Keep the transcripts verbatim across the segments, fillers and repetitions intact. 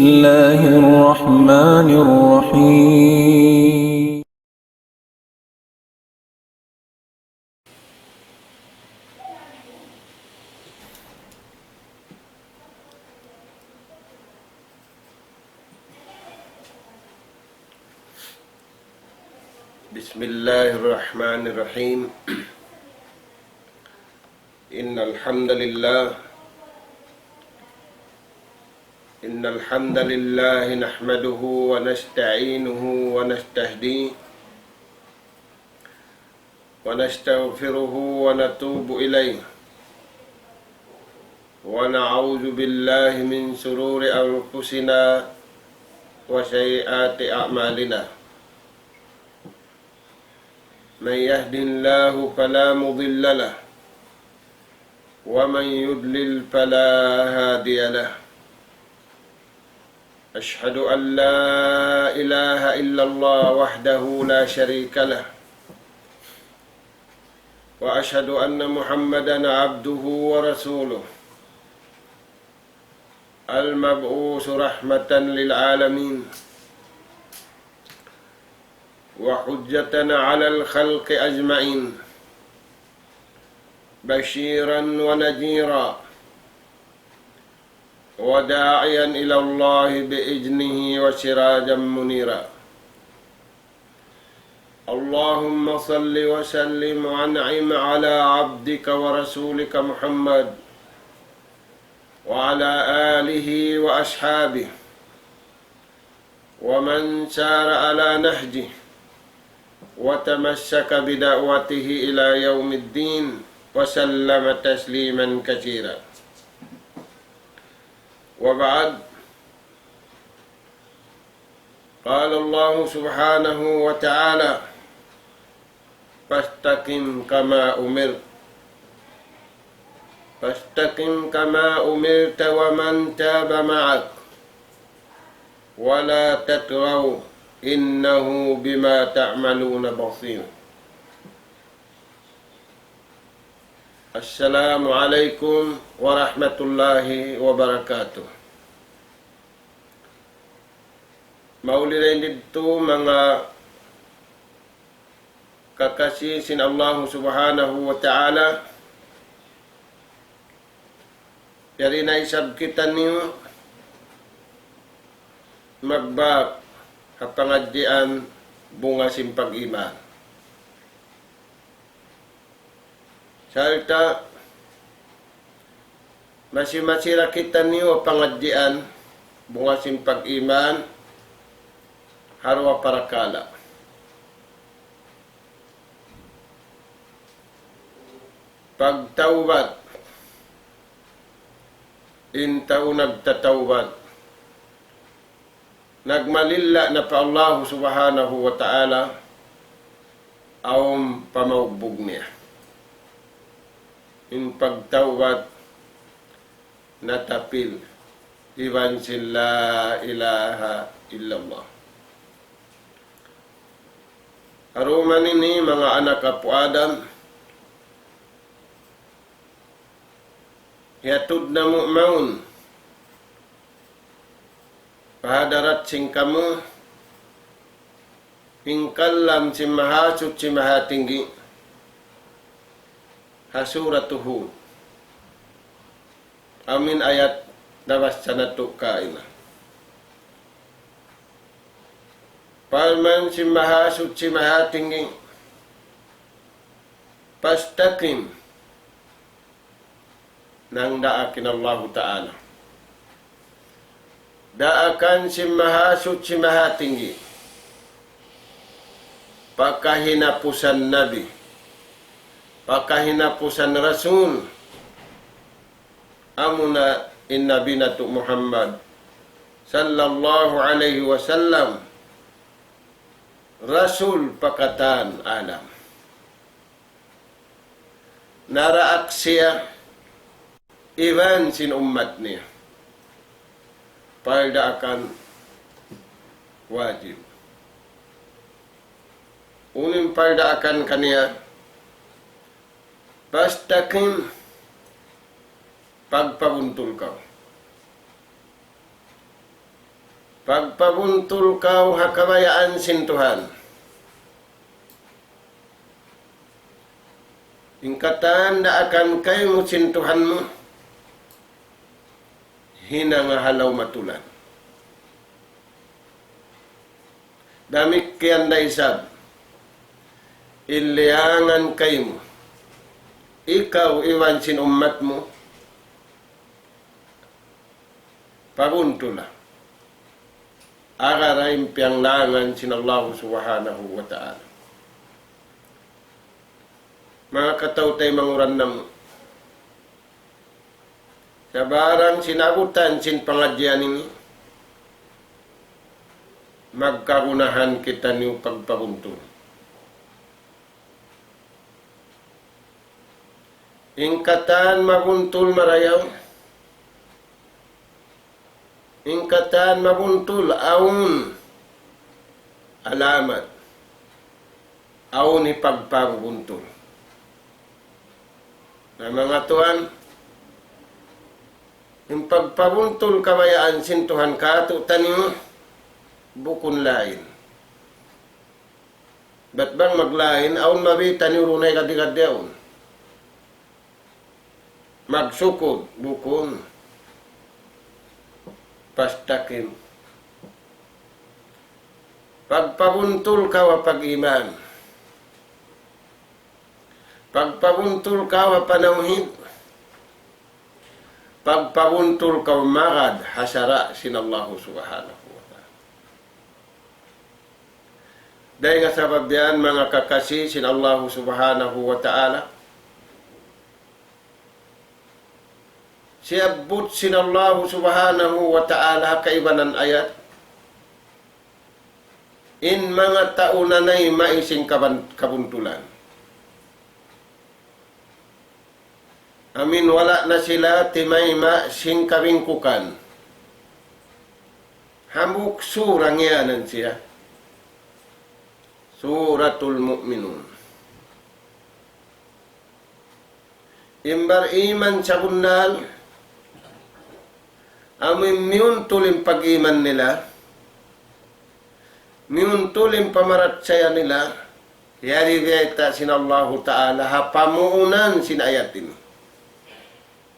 الله الرحمن الرحيم. بسم الله الرحمن الرحيم. إن الحمد لله، إن الحمد لله نحمده ونستعينه ونستهديه ونستغفره ونتوب إليه، ونعوذ بالله من شرور أنفسنا وسيئات أعمالنا. من يهد الله فلا مضل له، ومن يضلل فلا هادي له. أشهد أن لا إله إلا الله وحده لا شريك له، وأشهد أن محمدا عبده ورسوله، المبعوث رحمة للعالمين، وحجة على الخلق أجمعين، بشيرا ونذيرا، وداعيا إلى الله بإذنه وسراجا منيرا. اللهم صل وسلم وأنعم على عبدك ورسولك محمد وعلى آله وأصحابه ومن سار على نهجه وتمسك بدعوته إلى يوم الدين وسلم تسليما كثيرا. وبعد، قال الله سبحانه وتعالى: فاستقم كما أمرت، فاستقم كما أمرت ومن تاب معك ولا تطغوا إنه بما تعملون بصير. السلام عليكم ورحمة الله وبركاته. Mauli dayn didtu manga kakasi sin Allahu Subhanahu wa Ta'ala, yari na isab kitaniyu magbak ha pangadjian bunga sin pag-iman. Sarta' masi-masi da kitaniyu ha pangadjian bunga sin pag-iman ha duwa parakala'. Pagtawbat, in tau nagtatawbat, nagmalilla' na pa Allahu Subhanahu wa Ta'ala, awn pamaugbug niya. In pagtawbat natapil iban sin la ilaha illallah. Ha duman ini manga anak apu' Adam, hiyatud namu' mawn pa hadarat sin kamu in kalam sin Mahasuchi Mahatinggi ha Suratu Hud. Amu in ayat nabassa natu' kaina. Parman sin Mahasuchi Mahatinggi, فاستقم, nangdaak in Allahu Ta'ala. Daakan sin Mahasuchi Mahatinggi, pa kahinapusan nabi, pa kahinapusan rasul, amuna in Nabi natu' Muhammad sallallahu alayhi wasallam, rasul pa katan alam. Naraak siya iban sin ummat niya. Pardaakan wajib. Unu in pardaakan kaniya, فاستقم, pagpabuntul kaw. Pagpabuntul kaw ha kabayaan sin Tuhan. In katan daakan kaymu sin Tuhan mu, hinanga ha lawm atulan. Damikkiyan da isab in liyangan kaymu, ikaw iban sin ummat mu, pabuntula. Agarun in piyanglangan sin Allahu Subhanahu wa Ta'ala. Manga kataw-taymanghuran namu', sabarang sinabutan sin pangadjian ini, magkagunahan kitaniyu pagpabuntul. In katan mabuntul marayaw, in katan mabuntul awn alamat, awn hipagpabuntul. Na manga tuwan, in pagpabuntul kabayaan sin Tuhan kātu'niyu bukun lain. Bat bang maglain, awn mabitaniyu duun ha gaddi-gaddi yaun. Magsukud, bukun. Pastakim. Pagpabuntul kaw ha pag-iman. Pagpabuntul kaw ha panawhid. Pagpabuntul kaw magad ha sara' sin Allahu Subhanahu wa Ta'ala. Dayn ha sabab yan, manga kakasi sin Allahu Subhanahu wa Ta'ala, siyabbut sin Allahu Subhanahu wa Ta'ala ha kaibanan ayat, in manga tau nanayma' sin kaban-, kabuntulan. Amin wala' na sila timayma' sin kabingkukan. Hambuuk sura ngiyanan siya. Suratul Mu'minun. In bar-iman sabunnal, amu in miyuntul in pag-iman nila, miyuntul in pamarachaya nila, yari biyayta' sin Allahu Ta'ala ha pamuunan sin ayat ini.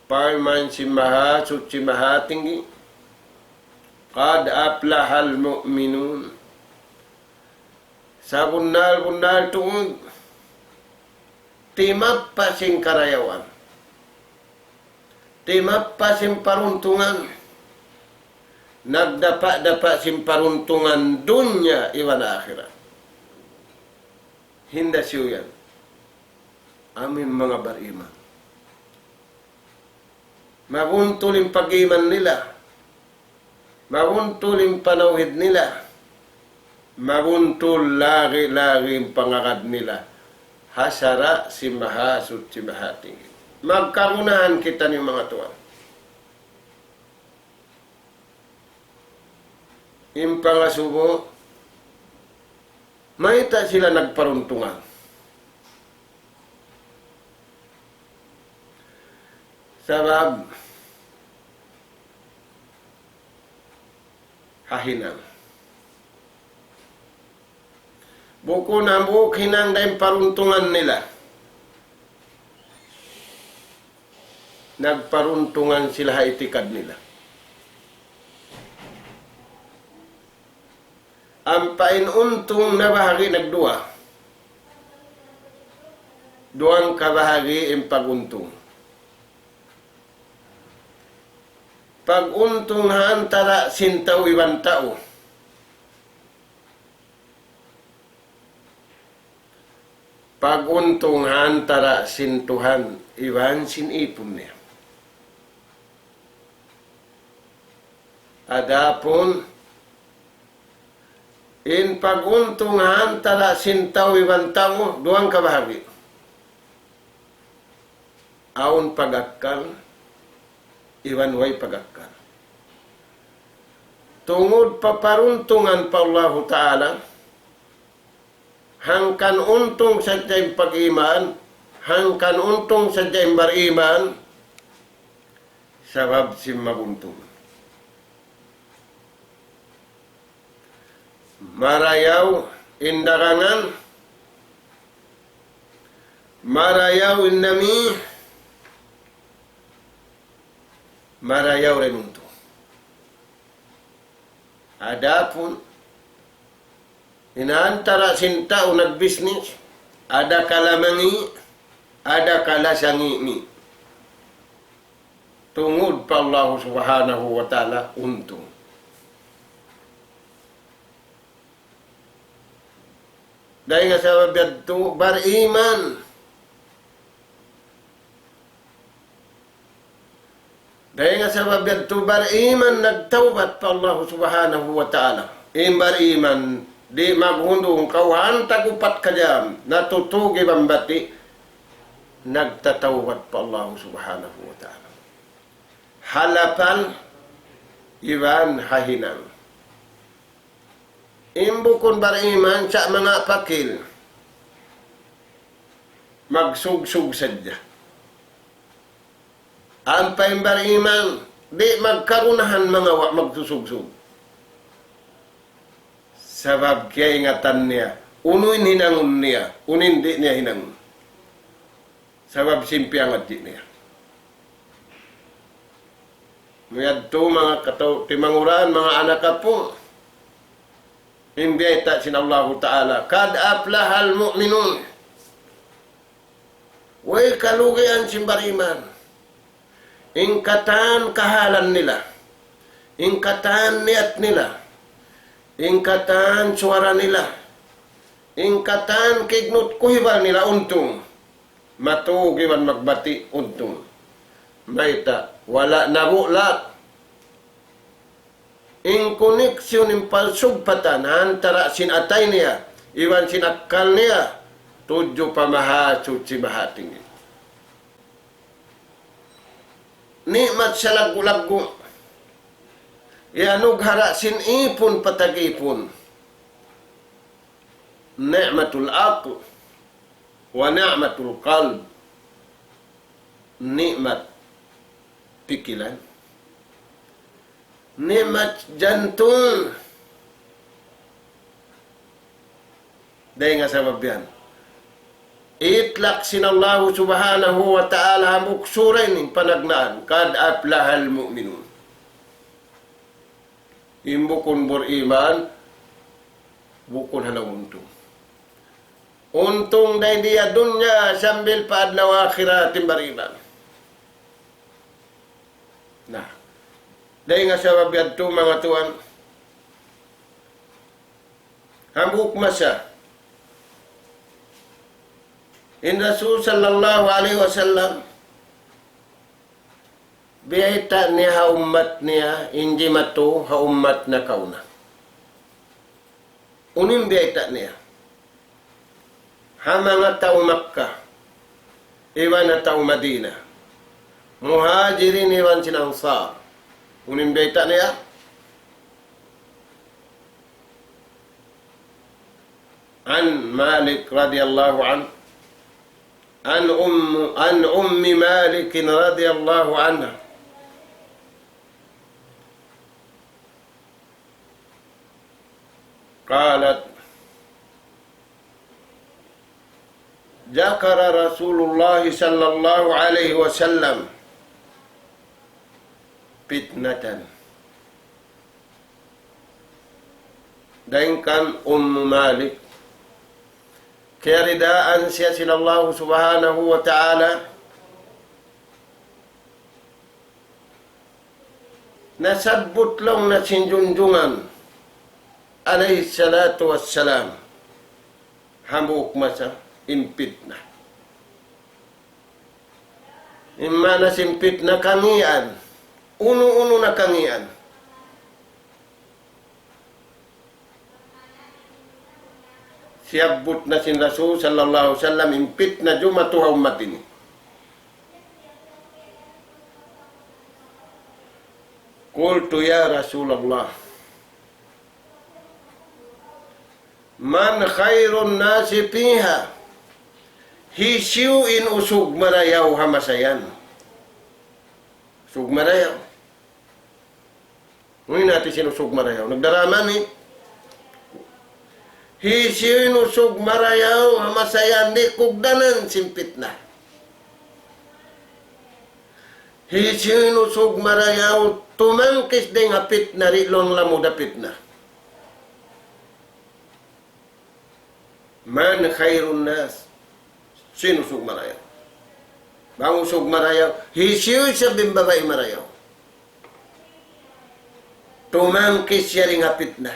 Parman sin Mahasuchi Mahatinggi, قد أفلح المؤمنون. Sabunnal-bunnal tuud, timappa' sin karayawan, timappa' sin paruntungan, nagdapa'-dapa' sin paruntungan dunya iban akhirat. Hinda siyu yan? Amu in manga bar-iman. Mabuntul in pag-iman nila. Mabuntul in panawhid nila. Mabuntul lagi'-lagi' in pangagad nila ha sara' sin Mahasuchi Mahatinggi. Magkagunahan kitaniyu manga tuwan. In pangasubu, mayta' sila nagparuntungan? Sabab ha hinang. Bukun hambuuk hinang da in paruntungan nila. Nagparuntungan sila ha itikad nila. Ampa in untung nabahagi' nagduwa. Duwang kabahagi' in pag-untung. Pag-untung ha antara' sin tau iban tau. Pag-untung ha antara' sin Tuhan iban sin ipun niya. Adapun in pag-untung ha antara' sin tau iban tau, duwang kabahagi'. Awn pag-akkal, iban way pag-akkal. Tungud pa paruntungan pa Allahu Ta'ala, hangkan untung sadja in pag-iman, hangkan untung sadja in bar-iman, sabab sin mabuntul. Marayaw in dagangan, marayaw in nami, marayaw da in untung. Adapun in antara' sin tau nagbisnis, ada kala mangi', ada kala sangi'-ngi'. Tungud pa Allah Subhanahu wa Ta'ala untung. Dayn ha sabab yadtu bariman. Dayn ha sabab yadtu bariman nagtawbat pa Allah Subhanahu wa Ta'ala. In bariman di' maghundung kawhaan tag-upat ka jam, natutug iban bati', nagtatawbat pa Allah Subhanahu wa Ta'ala. Ha lapal iban ha hinang. In bukun bariman sa' manga pakil, magsugsug sadja. Ampa in bariman, di' magkagunahan mangawa' magsusugsug. Sabab kiyaingatan niya, unu in hinangun niya, unu in di' niya hinangun. Sabab sin piyangadji' niya. Miyadtu manga kataw-, timanguran, manga anak apu'. In biyayta' sin Allahu Ta'ala, قد أفلح المؤمنون. Way kalugian sin bariman. In katan kahalan nila. In katan niyat nila. In katan suwara nila. In katan kignut kuhibal nila untung. Matug iban magbati' untung. Mayta', wala' nabulag. In koneksyon in palsugpatan antara' sin atay niya iban sin akkal niya tudju pa Mahasuchi Mahatinggi. Ni'mat salaggu'-laggu'. Iyanugara' sin ipun pa tag-ipun. نعمة العقل ونعمة القلب. Ni'mat pikilan. Ni'mat jantung. Dayn ha sabab yan, itlak sin Allahu Subhanahu wa Ta'ala hambuuk sura ini panagnaan, قد أفلح المؤمنون. In bukun bariman, bukun ha lawm untung. Untung dayn di ha dunya sambil pa adlaw akhirat in bariman. Na, dayn ha sabab yadtu manga tuwan, hambuuk masa, in Rasul sallallahu alayhi wasallam, biyayta' niya ha ummat niya, in jimatu ha ummat nakauna. Unu in biyayta' niya? Ha manga tau Makkah, iban ha tau Madina, Muhajirin iban sin Ansar. Unu in biyayta' niya? عن مالك رضي الله عنه، عن أم، عن أم مالك رضي الله عنها قالت: ذكر رسول الله صلى الله عليه وسلم فتنة. Dayn kan Ummu Malik, kiyaridaan siya sin Allahu Subhanahu wa Ta'ala, nasabbut laung niya sin Junjungan alayhi salatu wassalam hambuuk masa in pitna. In maana sin pitna kangīan. Unu-unu na kangīan. Siyabbut na sin Rasul sallallahu alayhi wasallam in pitna jumatu ha ummat ini. قلت: يا رسول الله، من خير الناس فيها؟ Hisiyu in usug marayaw ha masa yan? Usug marayaw. Unu in hāti sin usug marayaw? Nagdarā man in Hisiyu in usug marayaw ha masa yan di' kugdanan sin pitna. Hisiyu in usug marayaw tumangkis dayn ha pitna, di' laung lamud ha pitna. Man khairun nas? Hisiyu in usug marayaw? Bang usug marayaw, hisiyu isab in babai marayaw tumangkis siya dayn ha pitna.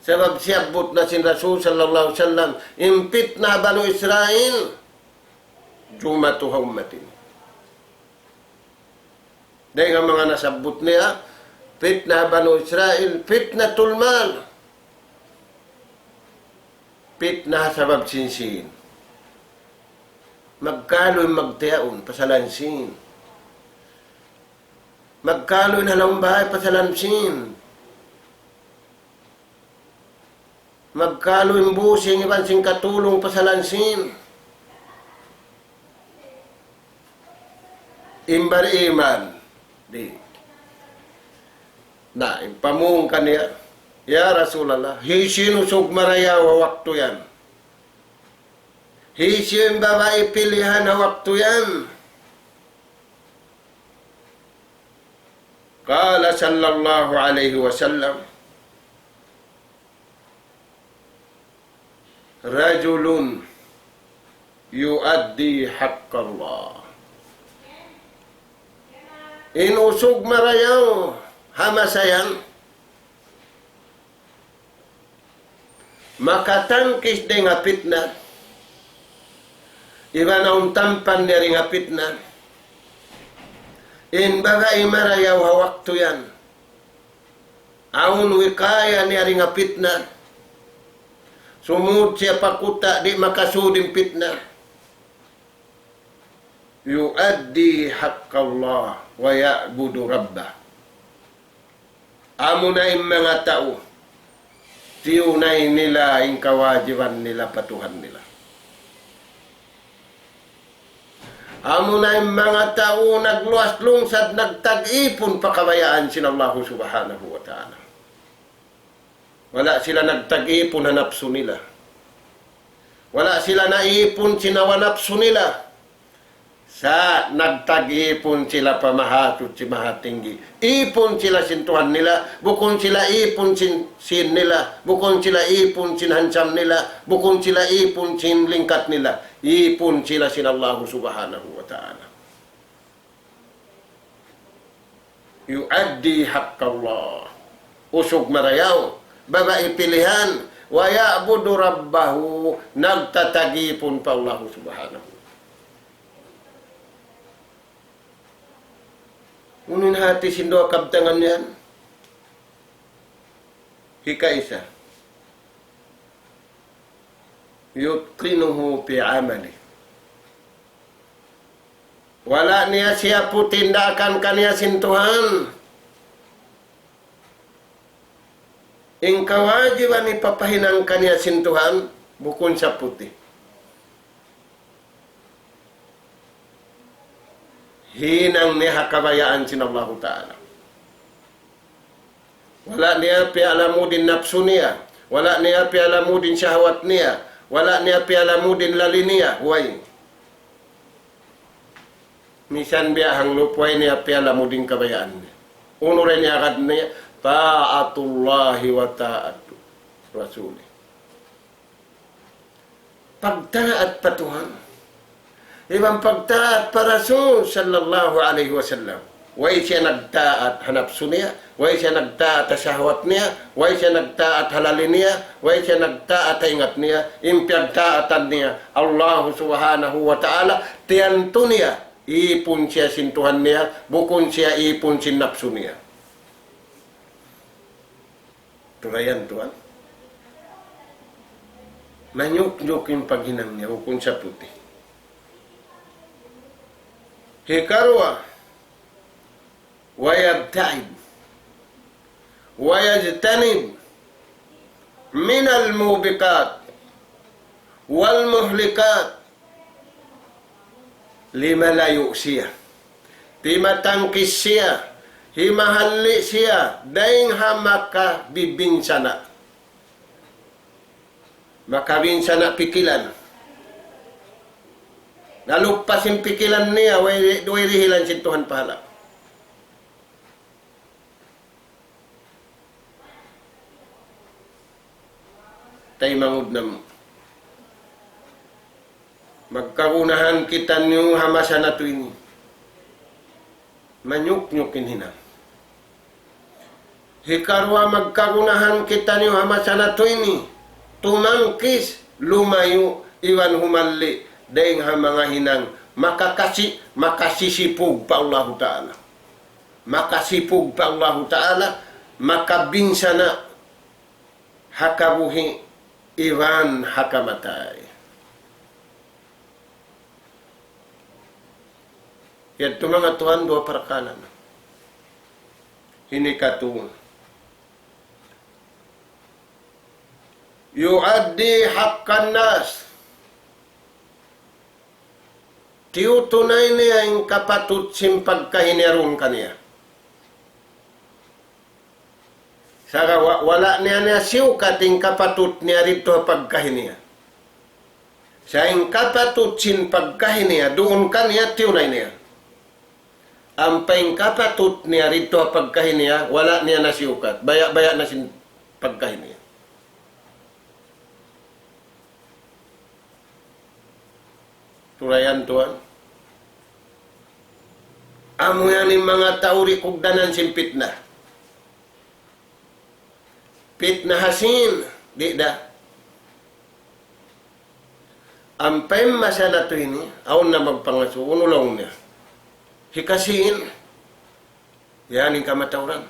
Sabab siyabbut na sin Rasul sallallahu alayhi wasallam, in pitna Banu Israil, jumatu ha ummat ini. Dayn ha manga nasabbut niya, pitna Banu Israil, pitnatul mal. Pitna sabab sin sīn. Magkalu in magtiyaun, pasalan sīn. Magkalu in halaum bahay, pasalan sīn. Magkalu in busing iban sin katulung, pasalan sīn. In bariman, di'. Na, in pamung kaniya, "Ya Rasulullah, hisiyu in usug marayaw ha waktu yan? Hisiyu in babai pilihan ha waktu yan?" قال صلى الله عليه وسلم: رجل يؤدي حق الله. In usug marayaw ha masa yan, makatangkis dayn ha pitna, iban awn tampan niya dayn ha pitna. In babai marayaw ha waktu yan, awn wikaya niya dayn ha pitna. Sumud siya pa kuta', di' makasud in pitna. يؤدي حق الله ويعبد ربه. Amuna in manga tau, tiyunay nila in kawajiban nila pa Tuhan nila. Amuna in manga tau nagluwas lungsad, nagtag-ipun pa kabayaan sin Allahu Subhanahu wa Ta'ala. Wala' sila nagtag-ipun ha napsu nila. Wala' sila naipun sin hawa napsu nila. Sa' nagtag-ipun sila pa Mahasuchi Mahatinggi. Ipun sila sin Tuhan nila, bukun sila ipun sin sīn nila, bukun sila ipun sin hansam nila, bukun sila ipun sin lingkat nila. Ipun sila sin Allahu Subhanahu wa Ta'ala. يؤدي حق الله. Usug marayaw, babai pilihan, ويعبد ربه, nagtatag-ipun pa Allahu Subhanahu. Unu in hati sin duwa kabtangan yan? Hikaisa, يتقنه في عمله. Wala' niya siyaputi in daakan kaniya sin Tuhan. In kawajiban hipapahinang kaniya sin Tuhan, bukun siyaputi. Hinang niya ha kabayaan sin Allahu Ta'ala. Wala' niya piyalamud in napsu niya. Wala' niya piyalamud in shahwat niya. Wala' niya piyalamud in lali niya. Way. Misan biya' hanglup, way niya piyalamud in kabayaan niya. Unu ra in agad niya, طاعة الله وطاعة رسوله. Pagtaat pa Tuhan. Iban pagtaat pa Rasul sallallahu alayhi wasallam. Way siya nagtaat ha napsu niya, way siya nagtaat ha shahwat niya, way siya nagtaat ha lali niya, way siya nagtaat ha ingat niya, in piyagtaatan niya, Allahu Subhanahu wa Ta'ala, tiyantu niya, ipun siya sin Tuhan niya, bukun siya ipun sin napsu niya. Tulayan tuwan. Manyuknyuk in paghinang niya, bukun siya puti. Hikaruwa, ويبتعد ويجتنب من الموبقات والمهلكات. Limalayu' siya. Timatangkis siya. Himahalli' siya. Dayn ha makabibinsana'. Makabinsana' pikilan. Nalupas in pikilan niya, way, way dihilan sin Tuhan pahala. Taymanghud namu'. Magkagunahan kitaniyu ha masa natu' ini. Manyuknyuk in hinang. Hikaruwa, magkagunahan kitaniyu ha masa natu' ini. Tumangkis, lumayu', iban humalli', dayng ha manga hinang makakasi, makasisipug pa Allahu Ta'ala. Makasipug pa Allahu Ta'ala, makabinsana' ha kabuhi' iban ha kamatay. Yadtu manga tuwan, duwa parkala' na. Ini katu. يؤدي حق الناس. Tiyutunay niya in kapatut sin pagkahi niya duun kaniya. Sa' wa-, wala' niya niya siyukat in kapatut niya didtu ha pagkahi niya. Sa' in kapatut sin pagkahi niya, duun kaniya tiyunay niya. Ampa in kapatut niya didtu ha pagkahi niya, wala' niya na siyukat. Baya'-baya' na sin pagkahi niya. Turayan tuwan. Amu yan in manga tau di' kugdanan sin pitna. Pitna ha sīn, di' da. Ampa in masa natu' ini, awn na magpangasubu, unu laung niya. Hikasīn. Yan in kamatauran.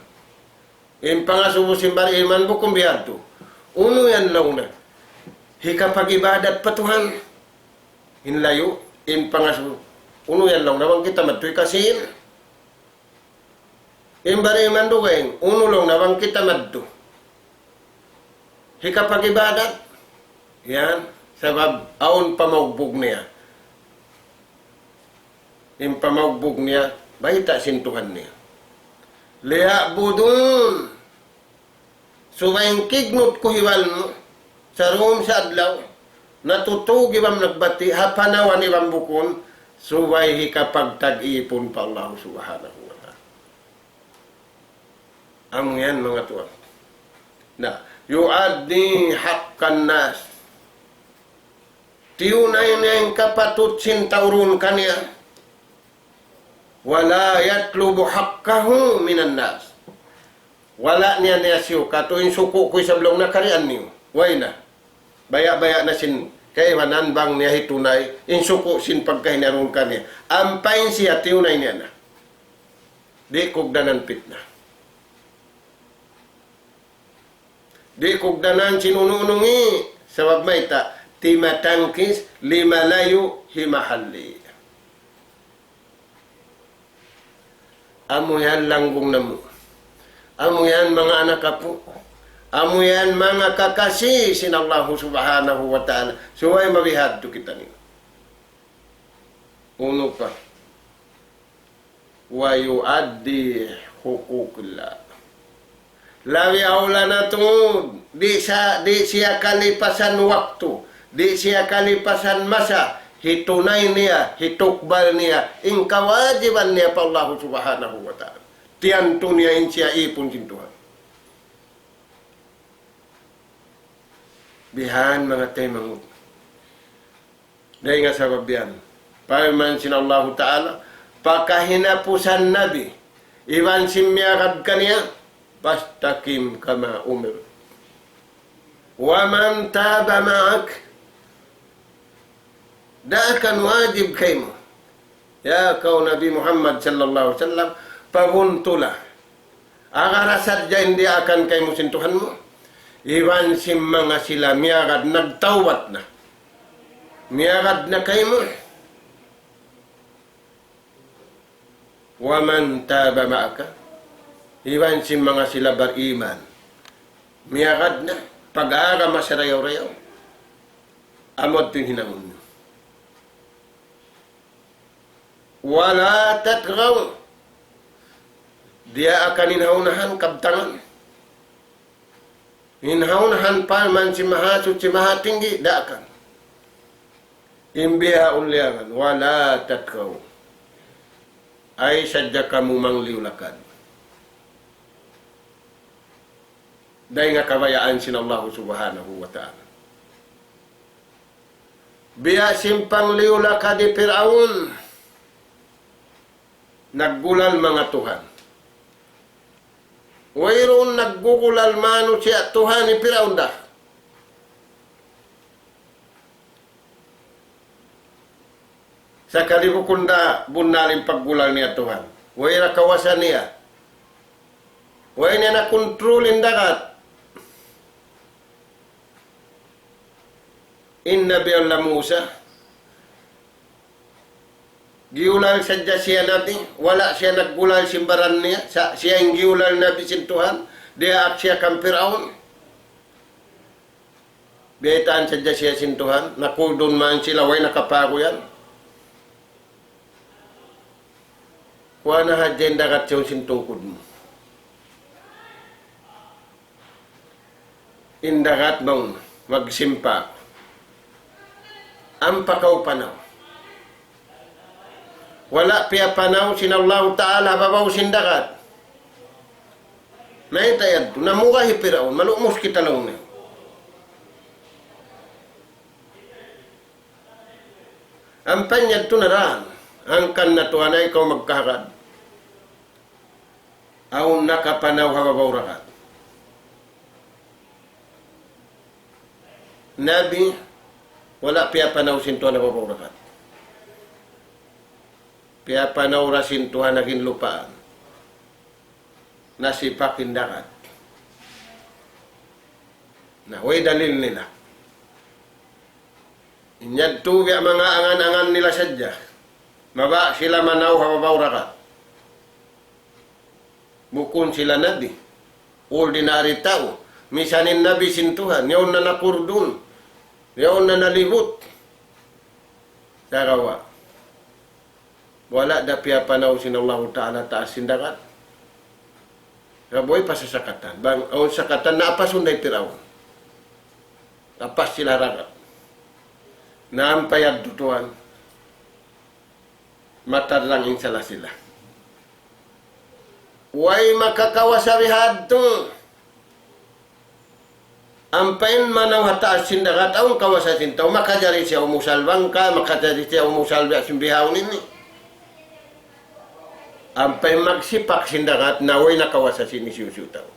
In pangasubu sin bariman bukun biyadtu. Unu yan laung na. Hikapag-ibadat pa Tuhan. In layu', in pangasubu. Unu yan laung na bang kita madtu hikasīn. In bariman dugaing, unu laung na bang kita madtu. Hikapag-ibadat. Yan. Sabab awn pamaugbug niya. In pamaugbug niya, bayta' sin Tuhan niya. ليعبدون. Subay in kignut ku hiwal mu, sarum sa adlaw, natutug iban nagbati', ha panawan iban bukun, subay hikapagtag-ipun pa Allah Subhanahu wa Ta'ala. Amu yan manga tuwan. Na, يؤدي حق الناس. Tiyunay niya in kapatut sin tau duun kaniya. ولا يطلب حقه من الناس. Wala' niya niya siyukat, in suku' ku isab laung na karian niyu. Way na. Baya'-baya' na sin kaibanan bang niya hitunay, in suku' sin pagkahi niya duun kaniya. Ampa in siya tiyunay niya na. Di' kugdanan pitna. Di' kugdanan sin unu-unu ngi', sabab mayta', timatangkis, limalayu', himahalli'. Amu yan langgung namu'. Amu yan manga anak apu'. Amu yan manga kakasi sin Allahu Subhanahu wa Ta'ala. Subay mabihadtu kitaniyu. Unu pa. ويؤدي حقوق الله. Labi awla na tuud, di' sa, di' siya kalipasan waktu, di' siya kalipasan masa, hitunay niya, hitukbal niya, in kawajiban niya pa Allahu Subhanahu wa Ta'ala. Tiyantu niya in siya ipun sin Tuhan. Bihan manga taymanghud. Dayn ha sabab yan, parman sin Allahu Ta'ala, pa kahinapusan Nabi, iban sin miyagad kaniya, فاستقم كما أمرت ومن تاب معك. Daakan wajib kaymu. Ya kaw Nabi Muhammad sallallahu alayhi wasallam, pabuntula. Agara sadja in diyaakan kaymu sin Tuhan mu. Iban sin manga sila miyagad nagtawbat na. Miyagad na kaymu. ومن تاب معك. Iban sin manga sila bariman. Miyagad na. Pag-agama sarayaw-rayaw. Amu yadtu in hinangun niyu. ولا تطغوا. Diyaakan in ha unahan kabtangan. In hawnu han parman sin Mahasuchi Mahatinggi, daakan. In bihaun liyangan, ولا تطغوا. Ayaw sadja kamu mangliyu-lakad. Dayn ha kabayaan sin Allah Subhanahu wa Ta'ala. Biya' sin pangliyu-lakad hi Piraun, naggulal manga tuhan. Wayruun naggugulal manusiya' tuhan hi Piraun da. Sakali bukun da bunnal in paggulal niya tuhan. Way ra kawasa niya. Way niya na-control in dagat. In Nabi Allah Musa, giyulal sadja siya nabi, wala' siya naggulal sin baran niya, sa' siya in giyulal nabi sin Tuhan, diyaak siya kan Piraun. Biyaytaan sadja siya sin Tuhan, nakurdun man sila, way nakapaguyan. Kuha na hadja in dagat yaun sin tungkud mu. In dagat bang magsimpa. Ampa kaw panaw. Wala' piyapanaw sin Allahu Ta'ala ha babaw sin dagat. Mayta' yadtu, namuga hi Piraun, malumus kita laung niya. Ampa in yadtu na daan, hangkan na tuwan ay kaw magkahagad. Awn nakapanaw ha babaw dagat. Nabi, wala' piyapanaw sin Tuhan ha babaw dagat. Piyapanaw da sin Tuhan ha ginlupaan. Nasipak in dagat. Na, way dalil nila. In yadtu biya' manga angan-angan nila sadja. Mabaya' sila manaw ha babaw dagat. Bukun sila nabi. Ordinary tau. Misan in nabi sin Tuhan, yaun na nakurdun. Yaun na nalibut. Sagawa'. Wala' da piyapanaw sin Allahu Ta'ala taas sin dagat. Kabuhi pa sasakatan. Bang awn sakatan, naapasun da hi Piraun. Apas sila dagat. Na ampa yadtu tuwan. Matarrang in sala-sila. Way makakawasa bihadtu. Ampa in manaw ha taas sin dagat, awn kawasa sin tau, makajari siya umusal bangka, makajari siya umusal biya' sin bihaun ini. Ampa in magsipak sin dagat, na way na kawasa sin hisiyu-siyu tau.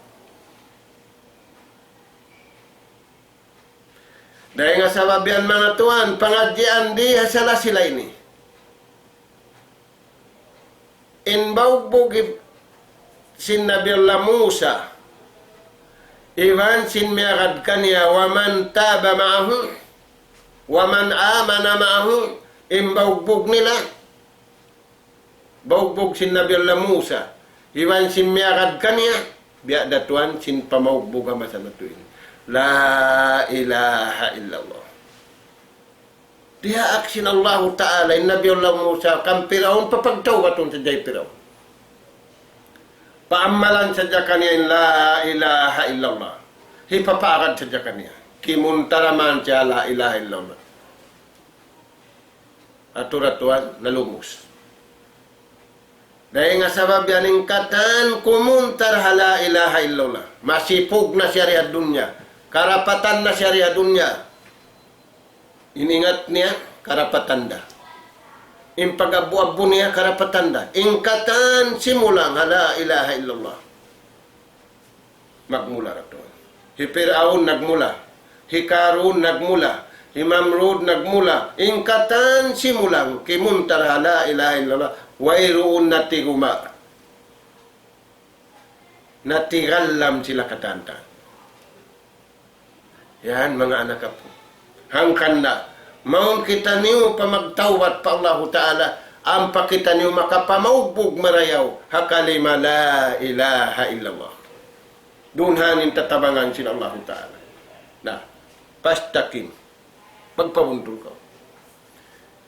Dayn ha sabab yan manga tuwan, pangadjian di ha sala-sila ini. In baugbug sin Nabi Allah Musa, iban sin miyagad kaniya, ومن تاب معه ومن آمن معه, in baugbug nila, baugbug sin Nabi Allah Musa, iban sin miyagad kaniya, biya' da tuwan sin pamaugbug ha masa natu' ini. La ilaha illallah. Diyaak sin Allahu Ta'ala, in Nabi Allah Musa, kan Piraun, papagtawbatun sadja hi Piraun. Paammalan sadja kaniya in la ilaha illallah. Hipapaagad sadja kaniya. Kimuntara man siya la ilaha illallah. Atur-aturan, nalumus. Dayn ha sabab yan in katan kumuntar ha la ilaha illallah. Masipug na siya di ha dunya. Karapatan na siya di ha dunya. In ingat niya, karapatan da. In pag-abbu-abbu niya, karapatan da. In katan simulang ha la ilaha illallah. Magmula da tuwan. Hi Piraun nagmula. Hi Karun nagmula. Hi Namrud nagmula. In katan simulang, kimuntar ha la ilaha illallah. Wayruun na tiguma'. Natigallam sila katan-katan. Yan, manga anak apu'. Hangkan da, mawn kitaniyu pa magtawbat pa Allahu Ta'ala, ampa kitaniyu makapamaugbug marayaw, ha kalima la ilaha illallah. Dunhan in tatabangan sin Allahu Ta'ala. Na, فاستقم. Magpabuntul kaw.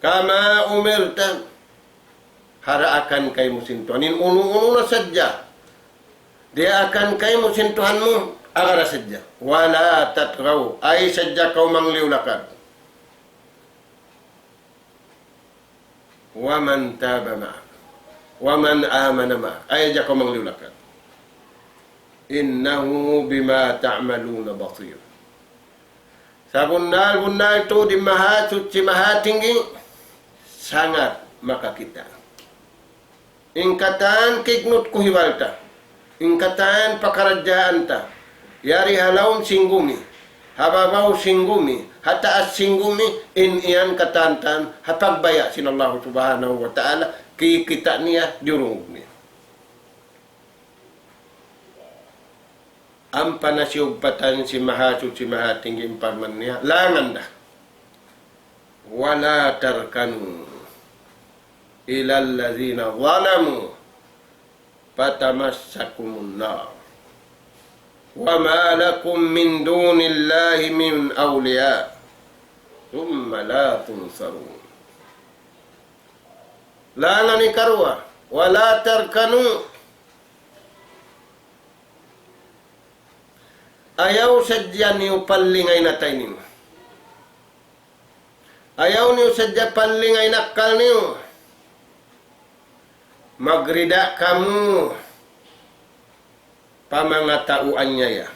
كما أمرت. Ha daakan kaymu sin Tuhan. In unu-unu na sadja. Diyaakan kaymu sin Tuhan mu. Agara sadja. ولا تطغوا. Ayaw sadja kaw mangliyu-lakad. ومن تاب معك. ومن آمن معك. Ayaw sadja kaw mangliyu-lakad. إنه بما تعملون بصير. Sabunnal-bunnal tuud in Mahasuchi Mahatinggi, sangat makakita'. In katan kignut kuhiwal ta, in katan pakaradjaan ta, yari ha lawm sin gumi, ha babaw sin gumi, ha taas sin gumi, in yan katan-katan ha pagbaya' sin Allah Subhanahu wa Ta'ala, kikita' niya, diyurungug niya. Ampa na siyugpatan sin Mahasuchi Mahatinggi in parman niya, langan da. ولا تركنوا إلى الذين ظلموا فتمسكم النار وما لكم من دون الله من أولياء ثم لا تنصرون. Langan hikaruwa, ولا تركنوا. Ayaw sadja niyu pallinga in atay niyu. Ayaw niyu sadja pallinga in akkal niyu. Magrida kamu pa manga tau anyaya,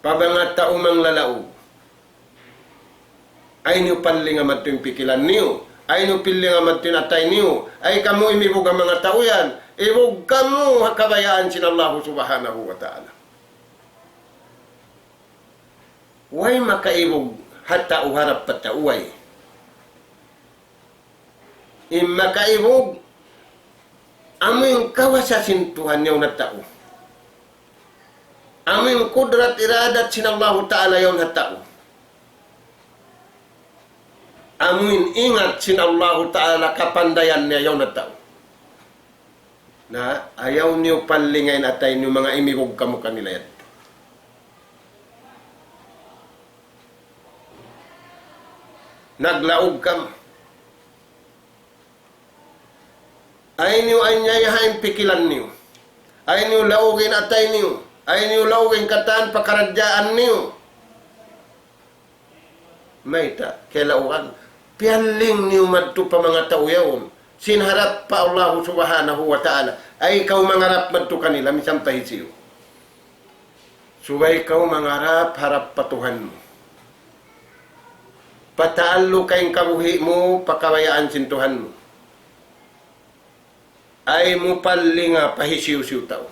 pa manga tau manglalaug. Ayaw niyu pallinga madtu in pikilan niyu. Ayaw niyu pallinga madtu in atay niyu. Ayaw kamu imibug ha manga tau yan. Ibug kamu ha kabayaan sin Allah Subhanahu wa Ta'ala. Way makaibug ha tau harap pa tau, way. In makaibug, amu in kawasa sin Tuhan yaun ha tau. Amu in kudrat iradat sin Allahu Ta'ala yaun ha tau. Amu in ingat sin Allahu Ta'ala kapandayan niya yaun ha tau. Na, ayaw niyu pallinga in atay niyu manga imibug kamu kanila yadtu. Naglaug kamu. Ayaw niyu anyayaha in pikilan niyu. Ayaw niyu lauga in atay niyu. Ayaw niyu lauga in katan pakaradjaan niyu. Mayta', kiyalaugan. Piyalling niyu madtu pa manga tau yaun. Sin harap pa Allahu Subhanahu wa Ta'ala. Ayaw kaw mangarap madtu kanila, misan pa hisiyu. Subay kaw mangarap harap pa Tuhan mu. Pataalluka in kabuhi' mu pa kabayaan sin Tuhan mu. Ayaw mu pallinga pa hisiyu-siyu tau.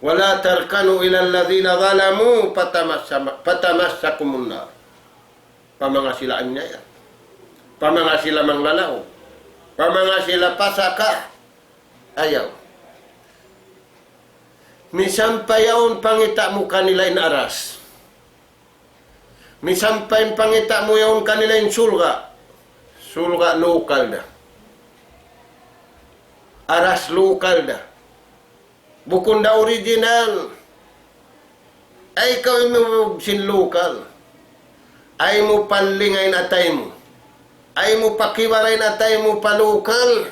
ولا تركنوا إلى الذين ظلموا فتمس-، فتمسكم النار. Pa manga sila anyaya. Pa manga sila manglalaug. Pa manga sila pasaka'. Ayaw. Misan pa yaun pangita' mu kanila in aras. Misan pa in pangita' mu yaun kanila in surga'. Surga' lokal da. Aras lokal da. Bukun da original. Ayaw kaw imibug sin lokal. Ayaw mu pallinga in atay mu. Ayaw mu pakibara in atay mu pa lokal.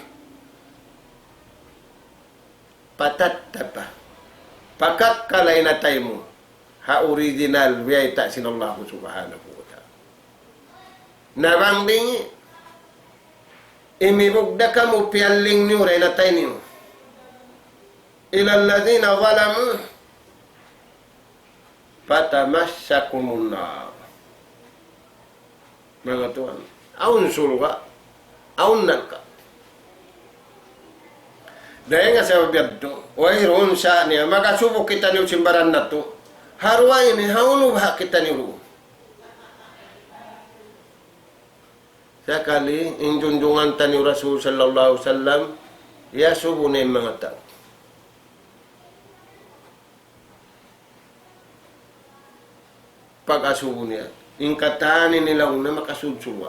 Patattapa. Pakakkala in atay mu ha original biyayta' sin Allahu Subhanahu wa Ta'ala. Na bang di', imibug da kamu, piyalling niyu da in atay niyu. إلى الذين ظلموا فتمسكم النار. Manga tuwan, awn surga', awn narka'. Dayn ha sabab yadtu, wayruun sa niya, makasubu kitaniyu sin baran natu'. Ha duwa ini, hawnu baha' kitaniyu duun. Sakali, in junjungan taniyu Rasul sallallahu alayhi wasallam, iyasubu niya in manga tau. Pag-asubu niya, in katan ini laung niya makasud surga'.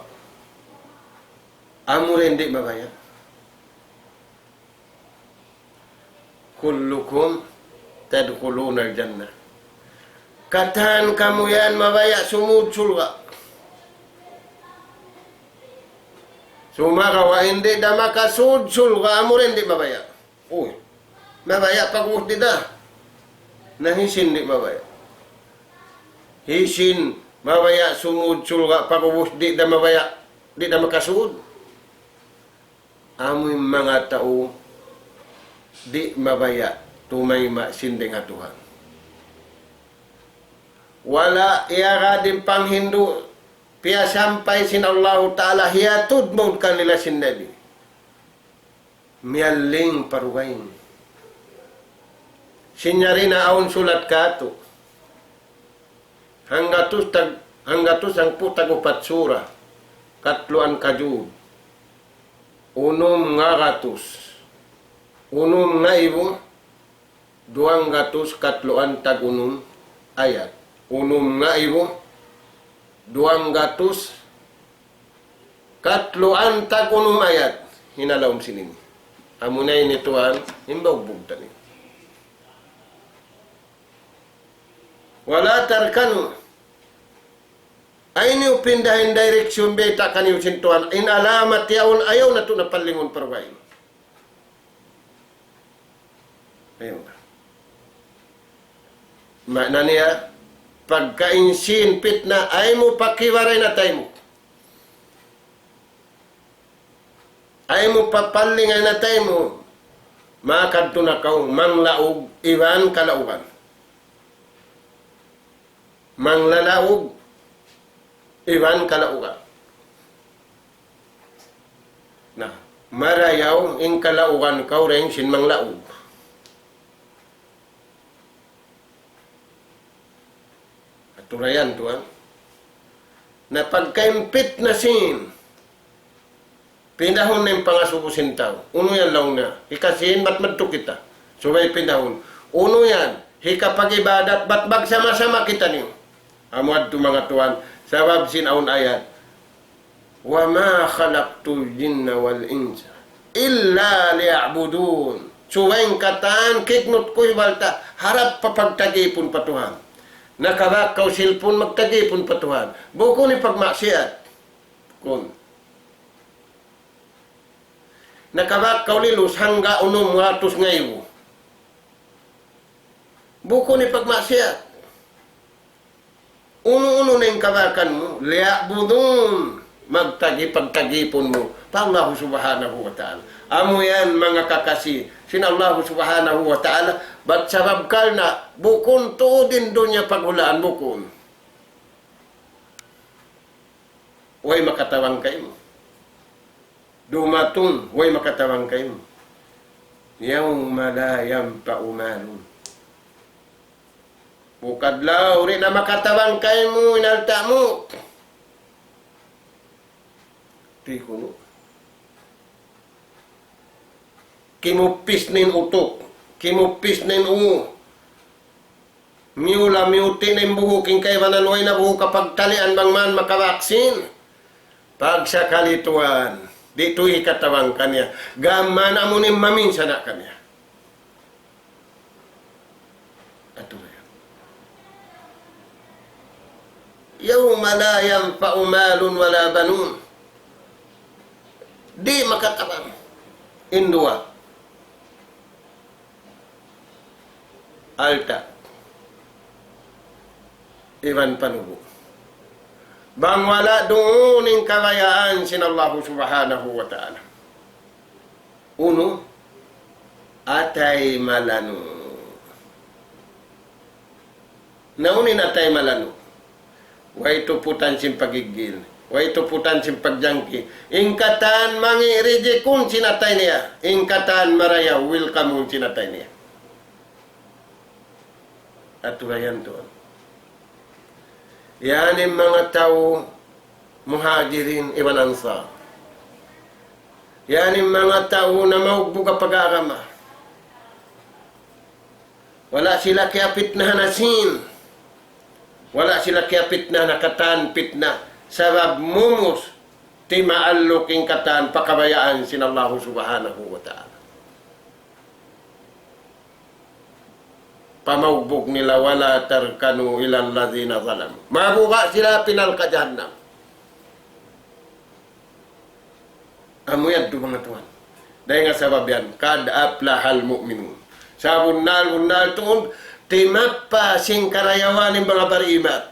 Amu ra in di' mabaya'. كلكم تدخلون الجنة. Katan kamu yan mabaya' sumud surga'. Sumagawa' in di' da makasud surga', amu ra in di' mabaya'. Uy, mabaya' pag'ubus di' da. Na hisiyu in di' mabaya'? Hisiyu in mabaya' sumud surga' pag'ubus di' da mabaya', di' da makasud? Amu in manga tau di' mabaya' tumayma' sin dayn ha Tuhan. Wala' iyagad in panghindu' piyasampay sin Allahu Ta'ala hiyatud mawn kanila sin Nabi. Miyalling pa dugaing. Sin yari na awn sulat katu'. Hanggatus tag-, hanggatus hangpu' tag-upat sura. Katluan kajud. Unum ngagatus. Unum ngaibu. Duwanggatus katluan tag-unum ayat. Unum ngaibu. Duwanggatus katluan tag-unum ayat. Hinalaum sin ini. Amuna ini tuwan, himbaugbug taniyu. ولا تركنوا. Ayaw niyu pindahin direksyon bayta' kaniyu sin Tuhan. In alamat yaun ayaw natu' na pallingun pa dugaing. Ayaw na. Maana niya, pagka in sin pitna, ayaw mu pakibaray na taymu. Ayaw mu papalling in atay mu, makadtu na kaw manglaug iban kalaugan. Manglalaug iban kalaugan. Na, marayaw in kalaugan kaw dayn sin manglaug. Aturayan tuwan. Na pagka in pitna sin, pindahun na in pangasubu sin tau. Unu yan laung niya. Hikasin bat madtu kita. Subay pindahun. Unu yan. Hikapag-ibadat bat magsama-sama kitaniyu. Amu yadtu manga tuwan. Sabab sin awn ayat. وما خلقت الجن والإنس إلا ليعبدون. Subay in katan kignut ku hibal ta harap pa pagtagipun pa Tuhan. Nakabak kaw cellphone magtagipun pa Tuhan. Bukun in pagmaksiyat. Kun. Nakabak kaw lilu hangga unum ratus ngaibu. Bukun in pagmaksiyat. Unu-unu na in kabakan mu, ليعبدون, magtagi-, pagtagipun mu pa Allahu Subhanahu wa Ta'ala. Amu yan manga kakasi sin Allahu Subhanahu wa Ta'ala, bat sabab karna' bukun tuud in dunya paghulaan bukun. Way makatabang kaymu. Dumatung, way makatabang kaymu. يوم لا ينفع مال. Bukun adlaw di' na makatabang kaymu in alta' mu. Di' kunu'. Kimupis na in utuk, kimupis na in ū. Miyula, miyuti' na in buhuk, in kaibanan way na buhuk kapagtalian bang man makabaksin. Pagsakali tuwan, di' tuud hikatabang kaniya. Gam man amu in maminsana' kaniya. Atu na yan. يوم لا ينفع مال ولا بنون. Di' makatabang in duwa. Alta' iban panubu'. Bang wala' duun in kabayaan sin Allahu Subhanahu wa Ta'ala. Unu, atay malanu'. Na unu in atay malanu'? Way tuputan sin pagiggil, way tuputan sin pagjangki. In katan mangi' rijikun sin atay niya, in katan marayaw welcome-un sin atay niya. Atu na yan tuwan. Yan in manga tau Muhajirin iban Ansar. Yan in manga tau namaugbug ha pag-agama. Wala' sila kiyapitnahan ha sīn. Wala' sila kiyapitnahan ha katan pitna. Sabab mumus timaalluk in katan pa kabayaan sin Allahu Subhanahu wa Ta'ala. Pamaugbug nila, ولا تركنوا إلى الذين ظلموا. Mabuga' sila pa narka' jahannam. Amu yadtu manga tuwan. Dayn ha sabab yan, قد أفلح المؤمنون. Sabunnal-bunnal tuud, Timappa sin karayawan in manga bariman.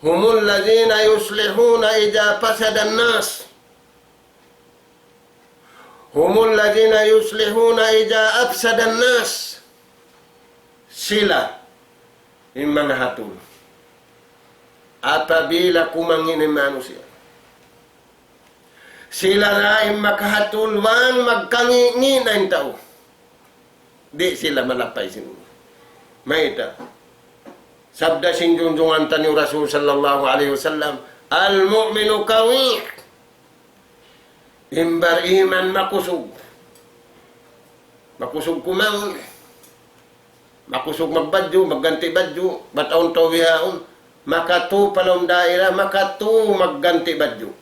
هم الذين يصلحون إذا فسد الناس. هم الذين يصلحون إذا أفسد الناس. Sila in manga hatul apabila kumangi' in manusiya'. Sila ra in makahatul bang magkangi'-ngi' na in tau. Di' sila malapay sin. Mayta'? Sabda sin junjungan taniyu Rasul sallallahu alayhi wasallam, المؤمن قوي. In bariman makusug. Makusug kumangun. Makusug magbadju', magganti' badju', bat awn tau bihaun. Makatu pa lawm daira, makatu magganti' badju'.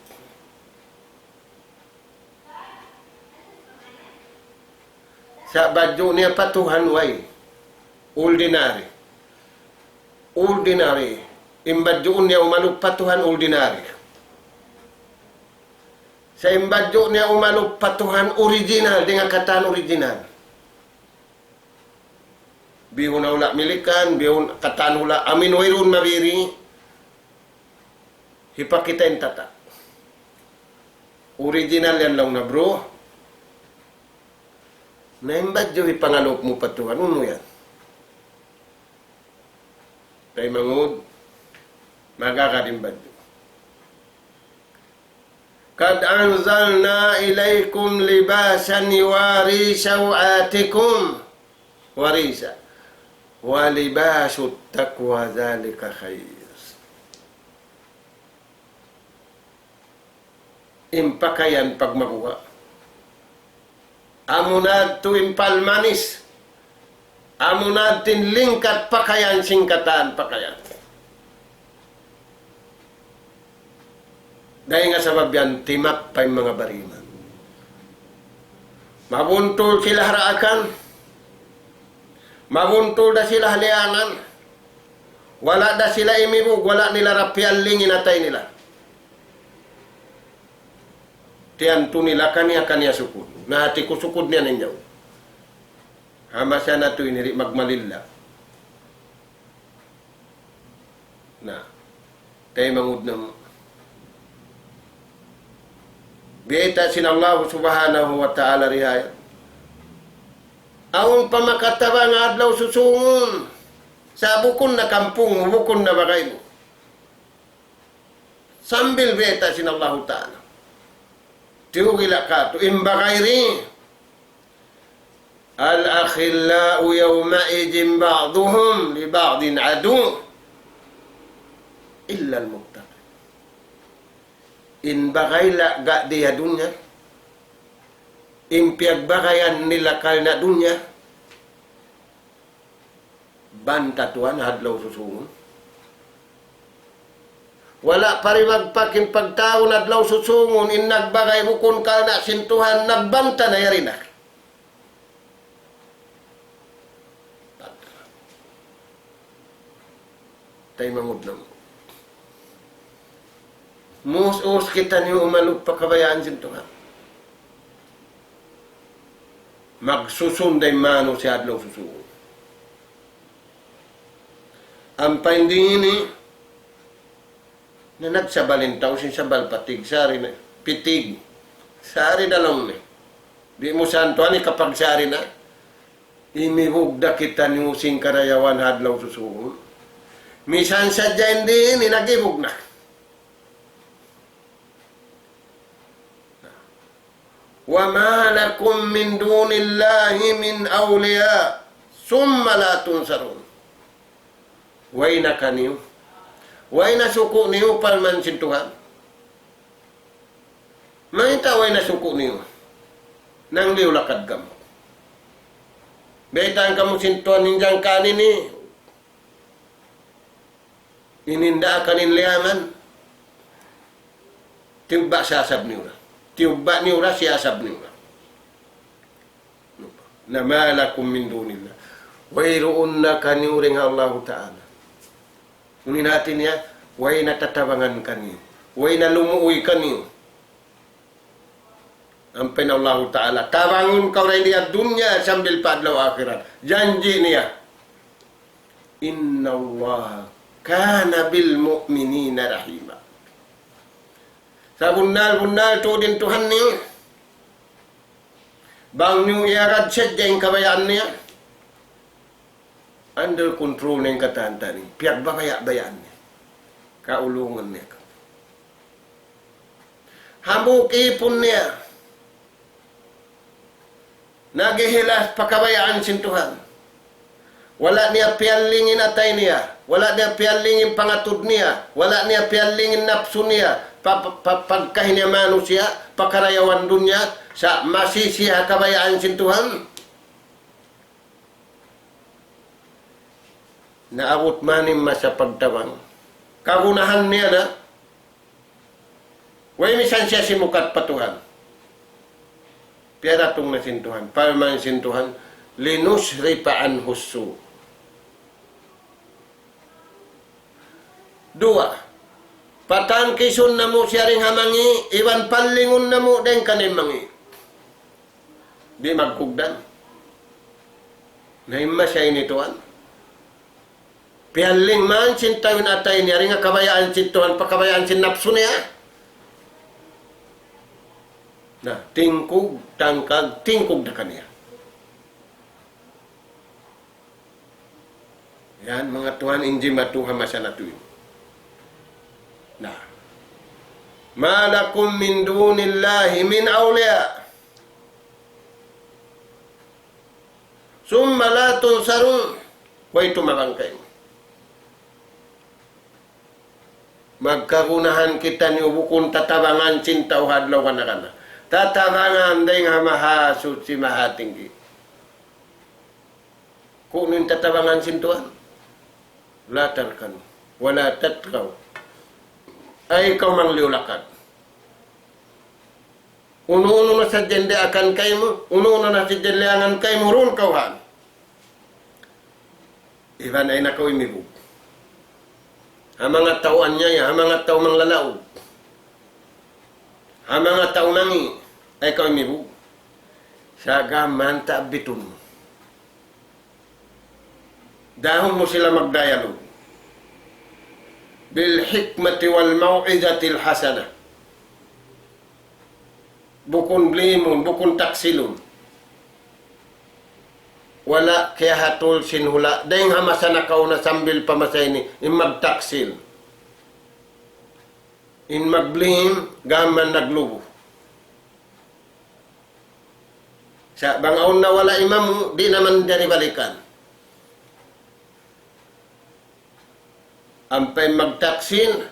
Sa' badju' niya pa Tuhan way. Ordinary. Ordinary. In badju' niya umalup pa Tuhan ordinary. Sa' in badju' niya umalup pa Tuhan original, dayn ha katan original. Bihaun na hula' Milikan, bihaun katan hula' amin wayruun mabiri'. Hipakita' in tata'. Original yan laung na bro. Na in badju' hipangalup mu pa Tuhan, unu yan? Taymanghud, magagad in badju'. قد أنزلنا إليكم لباسا يواري سوآتكم وريشا ولباس التقوى ذلك خير. In pakayan pagmaguwa'. Amuna yadtu in palmanis. Amuna yadtu in lingkat pakayan, singkatan pakayan. Dayn ha sabab yan timappa in manga bariman. Mabuntul sila ha daakan. Mabuntul da sila ha liyangan. Wala' da sila imibug, wala' nila da piyalling in atay nila. Tiyantu nila kaniya-kaniya sukud. Na hati ku sukud niya ninyaw. Ha masa natu' ini di' magmalilla. Na, taymanghud namu'. Bayta' sin Allah Subhanahu wa Ta'ala dihayat. Awn pa makatabang adlaw susungun. Sa' bukun na kampung, bukun na bagay mu. Sambil bayta' sin Allahu Ta'ala. Tiyugila' katu', in bagay di. الأخلاء يومئذ بعضهم لبعض عدو إلا المتقين. In bagay lagga' di ha dunya, in piyagbagayan nila karna' dunya, banta tuwan ha adlaw susungun. Wala' pa rin magpakin pagtaun adlaw susungun, in nagbagay bukun karna' sin Tuhan, nagbanta na yari na. Taymanghud namu'. Mus-us kitaniyu umalup pa kabayaan sin Tuhan. Magsusun da in manusiya' adlaw susungun. Ampa in di' ini, na nagsabal in tau sin sabal patig, sari na, pitig. Sari da laung niya. Di' mu santuan ikapagsari na. Imibug da kitaniyu sin karayawan ha adlaw susungun. Misan sadja in di' ini nagibug na. وما لكم من دون الله من أولياء ثم لا تنصرون. Way na kaniyu. Way na suku' niyu, parman sin Tuhan. Mayta' way na suku' niyu? Nangdiyu lakad kamu. Baytaan kamu sin Tuhan in jangkaan ini. Inin daakan in liyaman. Tiyubba' siyasab niyu ra. Tiyubba' niyu ra siyasab niyu ra. Na ما لكم من دون الله. Wayruun na kaniyu dayn ha Allahu Ta'ala. Unu in hati niya, way na tatabangan kaniyu. Way na lumuuy kaniyu. Ampa in Allahu Ta'ala, tabangun kaw dayn ha dunya sambil pa adlaw akhirat. Janji' niya. إن الله كان بالمؤمنين رحيما. Sabunnal-bunnal tuud in Tuhan niyu. Bang niyu iyagad sadja in kabayaan niya, under control niya in katan-katan niyu. Piyagbabaya'-bayaan niya. Kaulungan niya kaw. Hambuuk īpun niya. Naghihilas pa kabayaan sin Tuhan. Wala' niya piyalling in atay niya. Wala' niya piyalling in pangatud niya. Wala' niya piyalling in napsu niya. Pa, pa, pa, pagkahi niya manusiya', pa karayawan dunya, sa' masi siya ha kabayaan sin Tuhan. Naabut man in masa pagtabang. Kagunahan niya na. Way misan siya simukat pa Tuhan. Piyaratung na sin Tuhan. Parman sin Tuhan, لنصرف عنه السوء. Duwa, patangkisun namu' siya dayn ha mangi', iban pallingun namu' dayn kaniya mangi'. Di' magkugdan. Na in masa ini tuwan. Piyalling man sin tau in atay niya, dayn ha kabayaan sin Tuhan, pa kabayaan sin napsu niya. Na, tingkug, tangkag, tingkug da kaniya. Yan, manga tuwan, in jimatu ha masa natu' ini. Na. ما لكم من دون الله من أولياء ثم لا تنصرون. Way tumabang kaymu. Magkagunahan kitaniyu bukun tatabangan sin tau ha adlaw kana-kana. Tatabangan dayn ha Mahasuchi Mahatinggi. Kunu' in tatabangan sin Tuhan. لا تركنوا ولا تطغوا. Ayaw kaw mangliyu-lakad. Unu-unu na sadja in daakan kaymu, unu-unu na sadja in liyangan kaymu, duun kaw han. Iban ayaw na kaw imibug. Ha manga tau anyaya, ha manga tau manglalaug. Ha manga tau mangi', ayaw kaw imibug. Sa' gam man ta' bitun mu. Dahun mu sila magdialogue. بالحكمة والموعظة الحسنة. Bukun blimun, bukun taksilun. Wala' kiyahatul sin hula'. Dayn ha masa nakauna sambil pa masa ini, in magtaksil. In magblim, gam man naglubu. Sa' bang awn nawala' imamu, di' na man yan ibalikan. Ampa in magtaksil,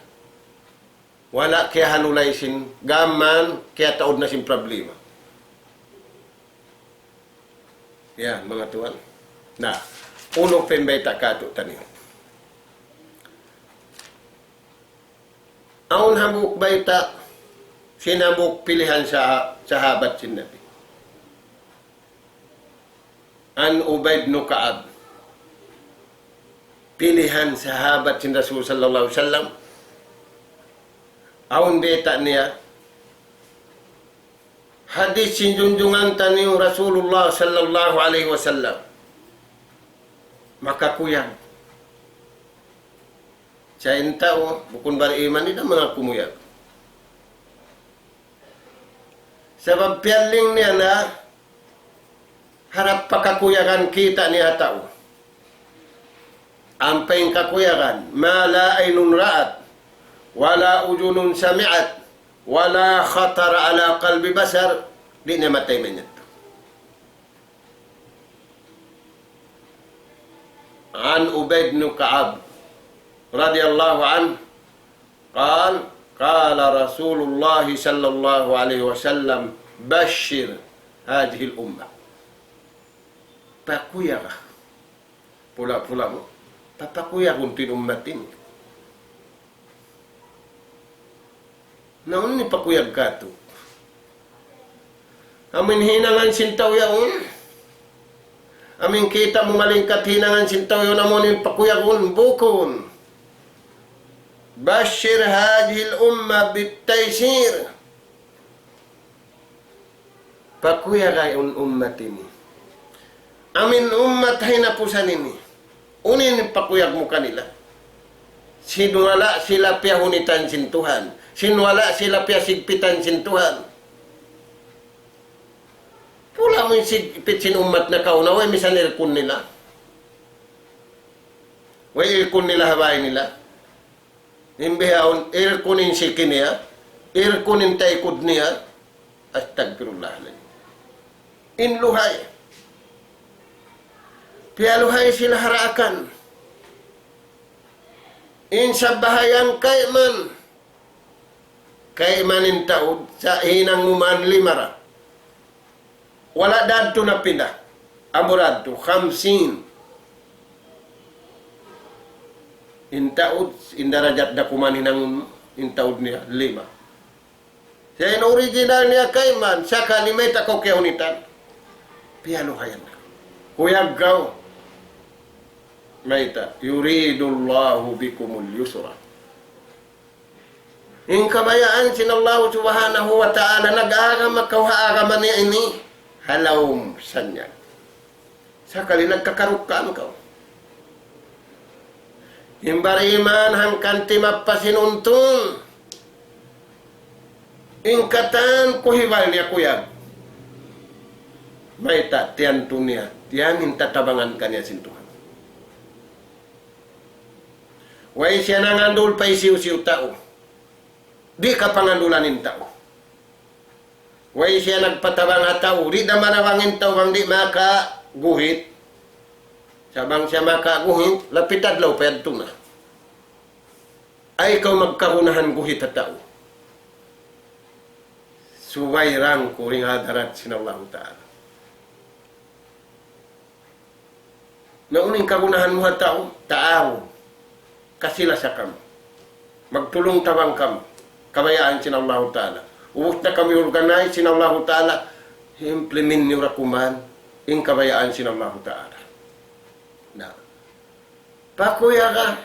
wala' kiyahalulay sin, gam man kiyataud na sin problema. Yan, manga tuwan. Na, unu pa in bayta' kātu'niyu? Awn hambuuk bayta', sin hambuuk pilihan sa-, sahabat sin Nabi. عن أبي بن كعب. Pilihan sahabat sin Rasul sallallahu alayhi wasallam. Awn bayta' niya, hadis sin junjungan taniyu Rasulullah sallallahu alayhi wasallam. Makakuyag. Sa' in tau, bukun bariman, di' na manga kumuyag. Sabab piyalling niya na harap pa kakuyagan kita' niya ha tau. Ampa in kakuyagan, ما لا عين رأت، ولا أذن سمعت، ولا خطر على قلب بشر, di' niya mataymayan yadtu. عن أبي بن كعب رضي الله عنه قال: قال رسول الله صلى الله عليه وسلم: بشر هذه الأمة. Pakuyaga. Pula-pula mu. Papakuyagun in ummat ini. Na unu in pakuyag kātu'? Amu in hinangan sin tau yaun. Amu in kita' mu malingkat hinangan sin tau yaun, amu in pakuyagun, bukun. بشر هذه الأمة بالتيسير. Pakuyaga in ummat ini. Amu in ummat ha hinapusan ini. Unu in pakuyag mu kanila? Sin wala' sila piyahunitan sin Tuhan. Sin wala' sila piyasigpitan sin Tuhan. Pula mu in sigpit sin ummat nakauna, way misan aircon nila. Way aircon nila ha bay nila. In bihaun, aircon in siki niya, aircon in taykud niya. Astagfirullah. In luhay. Piyaluhay sila ha daakan. In sabahayang kayman. Kayman in taud, sa' hinang mu man lima ra. Wala' da adtu napinda. Amu ra adtu, khamsin. In taud, in darajat da kuman hinangun, in taud niya, lima. Sa' in original niya kayman, sakali mayta' kaw kiyahunitan. Piyaluhayan na. Kuyag kaw. Mayta', يريد الله بكم اليسر. In kabayaan sin Allah Subhanahu wa Ta'ala, nag-agama kaw ha agama niya ini, ha lawm sanyag. Sakali nagkakarukkaan kaw. In bariman hangkan timappas in untung. In katan kuhibal niya kuyag. Mayta' tiyantu niya, tiyan in tatabangan kaniya sin Tuhan. Way siya nangandul pa hisiyu-siyu tau. Di' kapangandulan in tau. Way siya nagpatabang ha tau. Di' da manabang in tau bang di' makaguhit. Sa' bang siya makaguhit, lapit adlaw pa yadtu na. Ay kaw magkagunahan guhit ha tau. Subay rangku' in hadarat sin Allahu Ta'ala. Na unu in kagunahan mu ha tau, ta'awun. Kasi-lasa kamu. Magtulung-tabang kamu. Kabayaan sin Allahu Ta'ala. Ubus na kamu organize sin Allahu Ta'ala, implement niyu ra kuman in kabayaan sin Allahu Ta'ala. Na. Pakuyaga.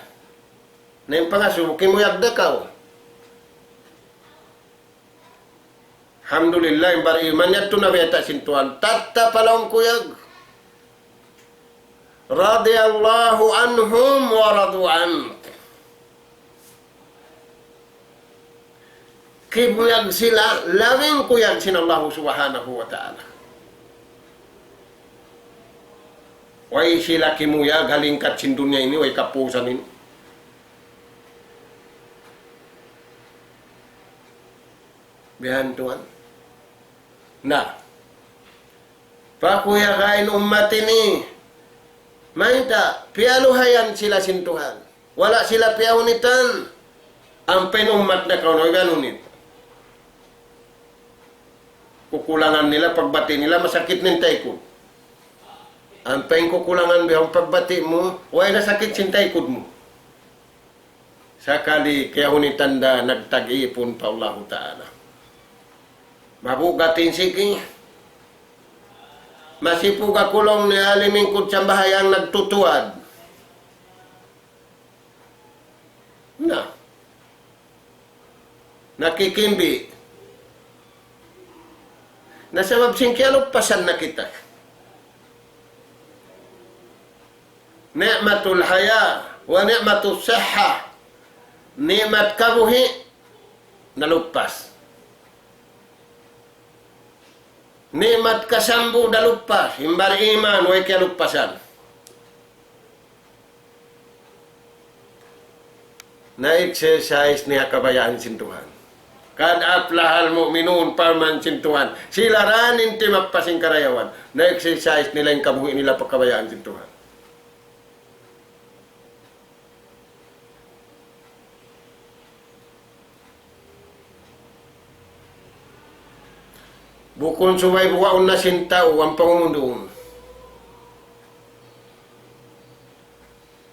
Na in pangasubu, kimuyag da kaw. Alhamdulillah, in bariman yadtu na bayta' sin Tuhan. Tattap ha lawm kuyag. رضي الله عنهم ورضوا عنه. Kimuyag sila, lawm kuyag sin Allah Subhanahu wa Ta'ala. Way sila kimuyag ha lingkat sin dunya ini, way kapusan ini. Bihan tuwan. Na. Pakuyaga in ummat ini. Mayta', piyaluhayan sila sin Tuhan. Wala' sila piyahunitan. Ampa in ummat nakauna, bihan hunit. Kukulangan nila, pagbati' nila, masakit in taykud. Ampa in kukulangan bihaun pagbati' mu, way na sakit sin taykud mu. Sakali kiyahunitan da nagtag-ipun pa Allahu Ta'ala. Mabugat in siki. Masipug ha kulung niya, limingkud sambahayang nagtutuwad. Na. Nakikimbi'. Na sabab sin kiyalupasan na kita. نعمة الحياة ونعمة الصحة. Ni'mat kabuhi', nalupas. Ni'mat kasambu', nalupas. In bariman, way kiyalupasan. Na-exercise niya kabayaan sin Tuhan. قد أفلح المؤمنون, parman sin Tuhan. Sila ra in timappas sin karayawan. Na-exercise nila in kabuhi' nila pa kabayaan sin Tuhan. Bukun subay bugaun na sin tau in pangumundung.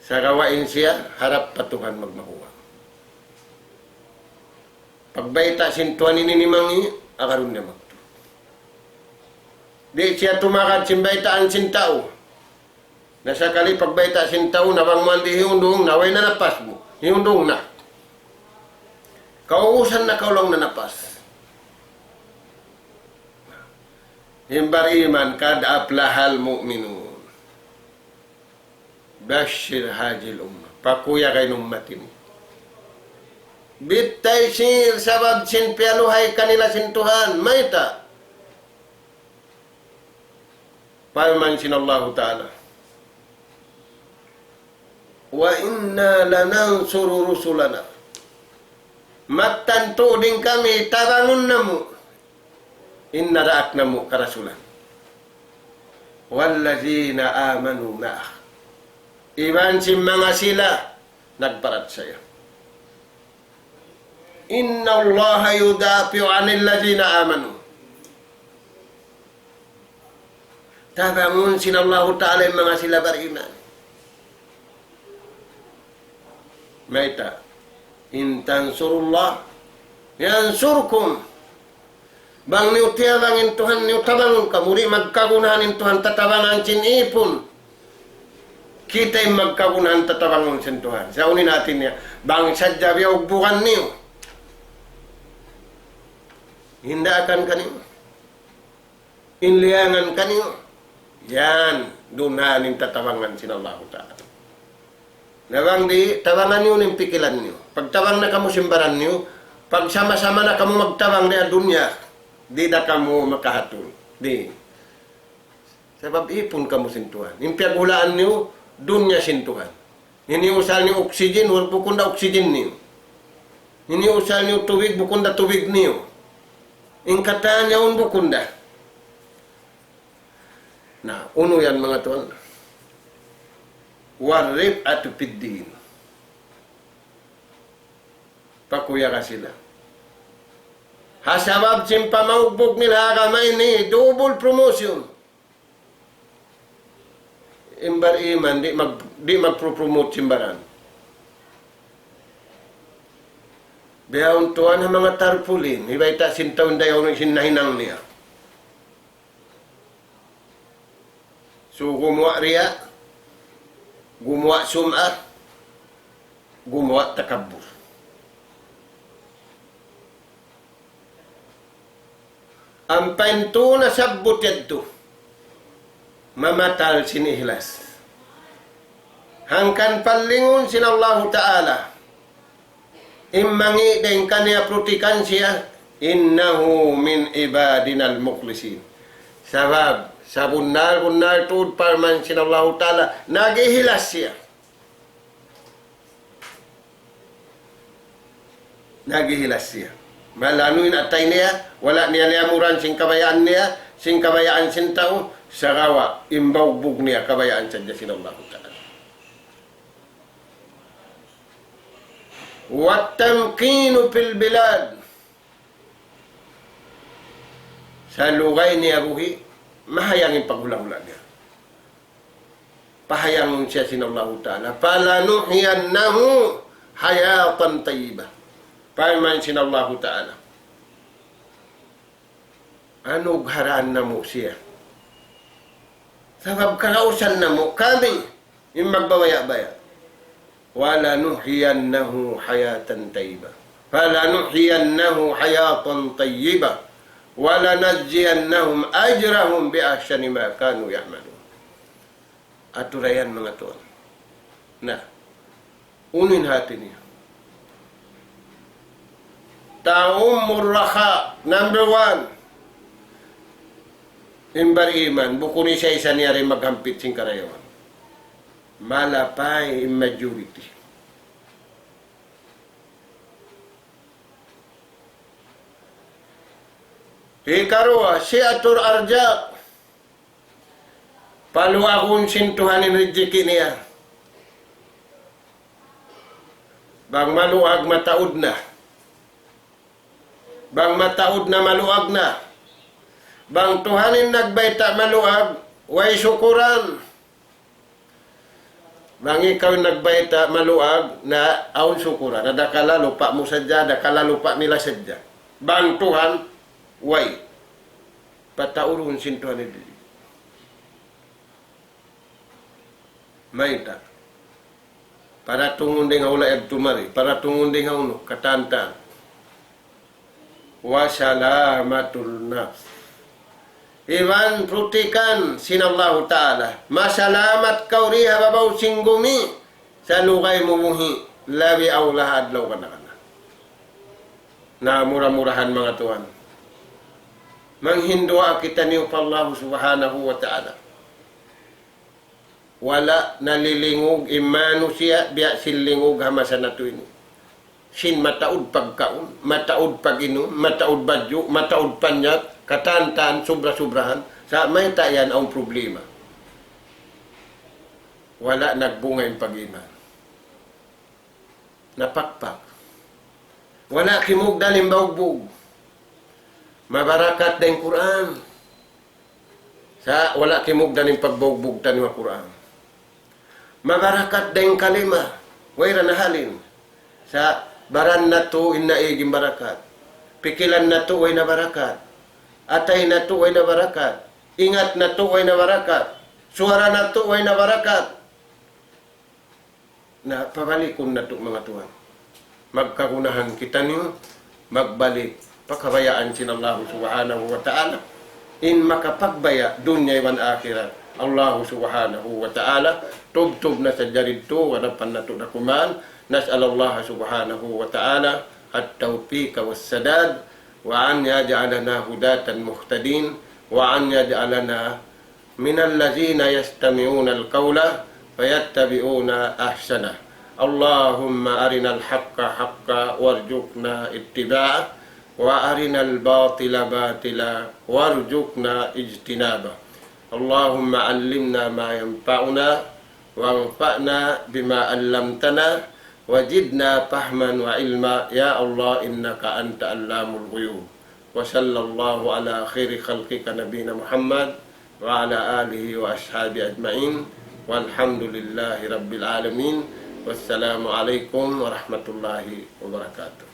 Sagawa' in siya harap pa Tuhan magmahuwa'. Pagbayta' sin Tuhan ini nimangi', agarun niya magtu. Di' siya tumagad sin baytaan sin tau. Na sakali pagbayta' sin tau, na bang mu di' hiyundung, na way na napas mu. Hiyundung na. Kausan na kaw laung na napas. In bariman, قد أفلح المؤمنون. بشر هذه الأمة. Pakuyaga in ummat ini. بالتيسير, sabab sin piyaluhay kanila sin Tuhan. Mayta'? Parman sin Allahu Ta'ala, وإنا لننصر رسلنا. Mattan tuud in kami tabangun namu' in naraak namu' karasulan. والذين آمنوا معه. Iban sin manga sila nagparachaya. إن الله يدافع عن الذين آمنوا. Tabangun sin Allahu Ta'ala in manga sila bariman. Mayta'? إن تنصروا الله ينصركم. Bang niyu tiyabang in Tuhan, niyu tabangun kamu, di' magkagunahan in Tuhan tatabangan sin ipun. Kita in magkagunahan tatabangun sin Tuhan. Sa' unu in hati niya, bang sadja biyugbugan niyu, hindaakan kaniyu, in liyangan kaniyu, yan, duun na in tatabangan sin Allahu Ta'ala. Na bang di', tabangan niyu in pikilan niyu. Pagtabang na kamu sin baran niyu, pagsama-sama na kamu magtabang di ha dunya, di' na kamu makahatul. Di'. Sabab ipun kamu sin Tuhan. In piyaghulaan niyu, dunya sin Tuhan. Ini usal niyu oxygen, wal bukun da oxygen niyu. Ini usal niyu tubig, bukun da tubig niyu. In katan yaun bukun da. Na, unu yan manga tuwan? والرفعة في الدين. Pakuyaga sila. Ha sabab sin pamaugbug nila ha agama ini, double promotion. In bariman, di' mag-, di' magpro-promote sin baran. Bihaun tuwan ha manga tarpaulin, hibayta' sin tau in dayaw sin nahinang niya. So, gumuwa' riya', gumuwa' sum'a, gumuwa' takabbur. Ampa in tū nasabbut yadtu, mamatal sin ihlas. Hangkan pallingun sin Allahu Ta'ala, in mangi' dayn kaniya prutikan siya, إنه من عبادنا المخلصين. Sabab, sabunnal-bunnal tuud parman sin Allahu Ta'ala, nag-ihlas siya. Nag-ihlas siya. Malanu in atay niya, wala' niya liyamuran sin kabayaan niya, sin kabayaan sin tau, sagawa' in baugbug niya kabayaan sadja sin Allahu Ta'ala. والتمكين في البلاد. Sa' lugay niya buhi', mahayang in paghula'-hula' niya. Pahayangun siya sin Allahu Ta'ala. فلنحيينه حياة طيبة. Parman sin Allahu Ta'ala, anugharaan namu' siya. Sabab kagausan namu' kami in magbabaya'-baya'. ولنحيينه حياة طيبة. فلنحيينه حياة طيبة. ولنجزينهم أجرهم بأحسن ما كانوا يعملون. Atura yan manga tuwan. Na, unu in hati niya? تعم الرخاء, number one. In bariman, bukun isa-isa niya da in maghampit sin karayawan. Malapay in majority. Hikaruwa, سعة الأرزاق. Paluagun sin Tuhan in rijiki' niya. Bang maluag, mataud na. Bang mataud na, maluag na. Bang Tuhan in nagbayta' maluag, way sukuran. Bang ikaw in nagbayta' maluag, na awn sukuran. Ada kala lupa mu sadja, ada kala lupa nila sadja. Bang Tuhan, way. Pataurun sin Tuhan ini. Mayta'? Paratungun dayn ha hula' yadtu mari, paratungun dayn ha unu, katantan. وسلامة النفس. Iban prutikan sin Allahu Ta'ala. Masalamat kaw di ha babaw sin gumi, sa' lugay mu buhi', labi awla adlaw kana-kana. Na mura-murahan manga tuwan. Manghinduwaa kitaniyu pa Allahu Subhanahu wa Ta'ala. Wala' nalilingug in manusiya' biya' sin lingug ha masa natu' ini. Sin mataud pagkaun, mataud pag-inum, mataud badju', mataud panyap, katan-katan, subra-subrahan, sa' mayta' yan awn problema. Wala' nagbunga in pag-iman. Napakpak. Wala' kimugdan in baugbug. Mabarakat da in Qur'an. Sa' wala' kimugdan in pagbaugbug taniyu ha Qur'an. Mabarakat da in kalima. Way ra nahalin. Sa' baran natu' in naig in barakat. Pikilan natu' way na barakat. Atay natu' way na barakat. Ingat natu' way na barakat. Suwara natu' way na barakat. Na pabalikun natu' manga tuwan. Magkagunahan kitaniyu, magbalik pa kabayaan sin Allahu Subhanahu wa Ta'ala. In makapagbaya' dunya iban akhirat, Allahu Subhanahu wa Ta'ala, tubtub na sadja didtu, harapan natu' dakuman, نسأل الله سبحانه وتعالى التوفيق والسداد، وأن يجعلنا هداة مهتدين، وأن يجعلنا من الذين يستمعون القول فيتبعون أحسنه. اللهم أرنا الحق حقا وارزقنا اتباعه، وأرنا الباطل باطلا وارزقنا اجتنابه. اللهم علمنا ما ينفعنا، وانفعنا بما علمتنا، وزدنا فهما وعلما. يا الله، إنك أنت علام الغيوب. وصلى الله على خير خلقك نبينا محمد وعلى آله وأصحابه أجمعين. والحمد لله رب العالمين. والسلام عليكم ورحمة الله وبركاته.